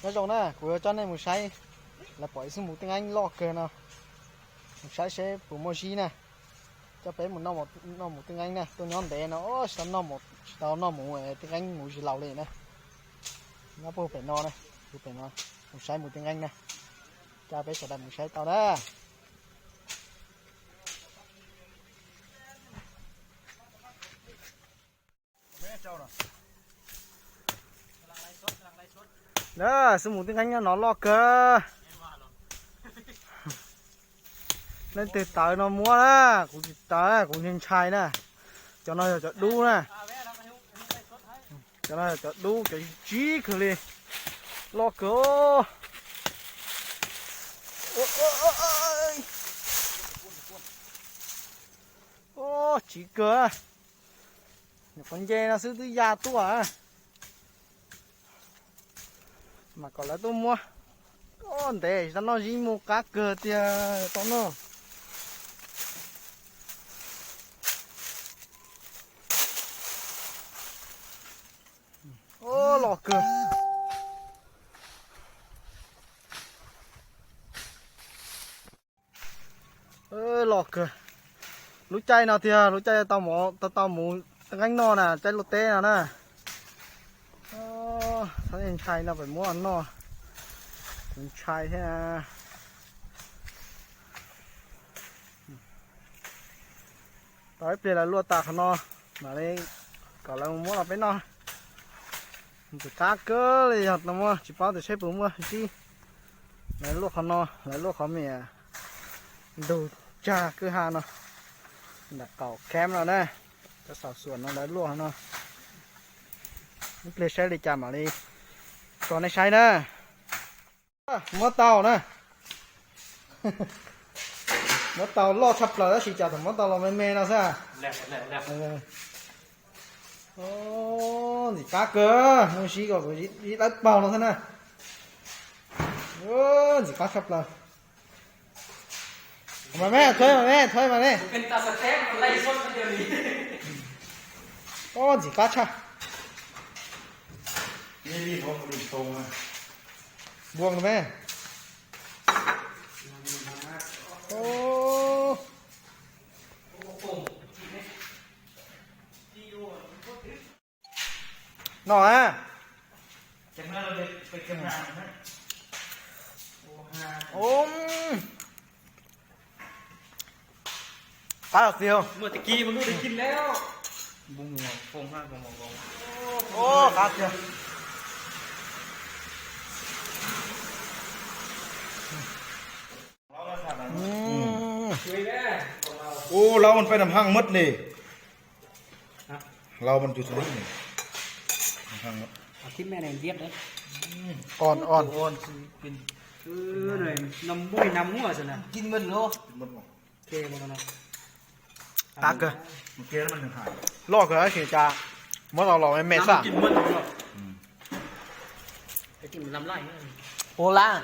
Nyob zoo na, kuv yuav coj nej mus saib, lawv pom ib xub mus tej nqeeb loj kawg no, mus saib seb puas muaj zib na. Coj peb mus noj mus tej nqeeb na, tuaj nyob ntev no tsis tau noj mus tej nqeeb mus zis laus li na. Nyob puag pem no na, puag pem no, mus saib mus tej nqeeb na. Coj peb sawv daws mus saib tau na. Xub mus tej nqeeb no loj kawg. Leej twg tawv no muab na, kuv tsis tawv, kuv ntshai ntshai na. Cov no yog cov dub na. Cov no yog cov dub, cov tsiv kawg li. Loj kawg. Tsiv kawg. Nyuam qhuav nce no xwb twb ya tuaj. Mas kom lawv tuaj muab. Ntev tsis tau noj zib, mus qab kawg tiag, tau noj. Loj kawg. Loj kawg. Lub caij no tiag, lub caij tau mus tej nqeeb noj na, caij luaj teb no na. Txhob ntshai no, peb muab noj. Kuv ntshai thiab. Tau ib pliag lawv luaj tas qhov no, mam li kom lawv mus muab los peb noj. Ntxim qab kawg li, yog no muab tsis paub tias seb puas muaj zib. Lawv luaj qhov no, lawv luaj qhov me ntug tsag kwj ha no, nram qaum camp no na, cov xaus xuam no lawv luaj qhov no. Ib pliag saib li cas mam li tso nej saib na. Muab tau na. Muab tau loj tshaj plaws tab sis cas thaum muab tau los me me no xwb. Ntxim qab kawg, muaj zib kom kuv zib dawb paug no xwb na. Ntxim qab tshaj plaws. Mas me, thawb mas me, thawb mas me. Ntxim qab tshaj. Npuo me. No na. Qab tiag. Qab tiag. Ua, laub peb nram haaj mab li. Laub peb tus xwb. Qos, qos. Qab kawg. Loj kawg tab sis cas muab tau los me me xwb. Ua lab.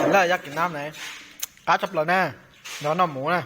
Laj yaj kim nab na, qab tshaj plaws na, nrog noj mov na.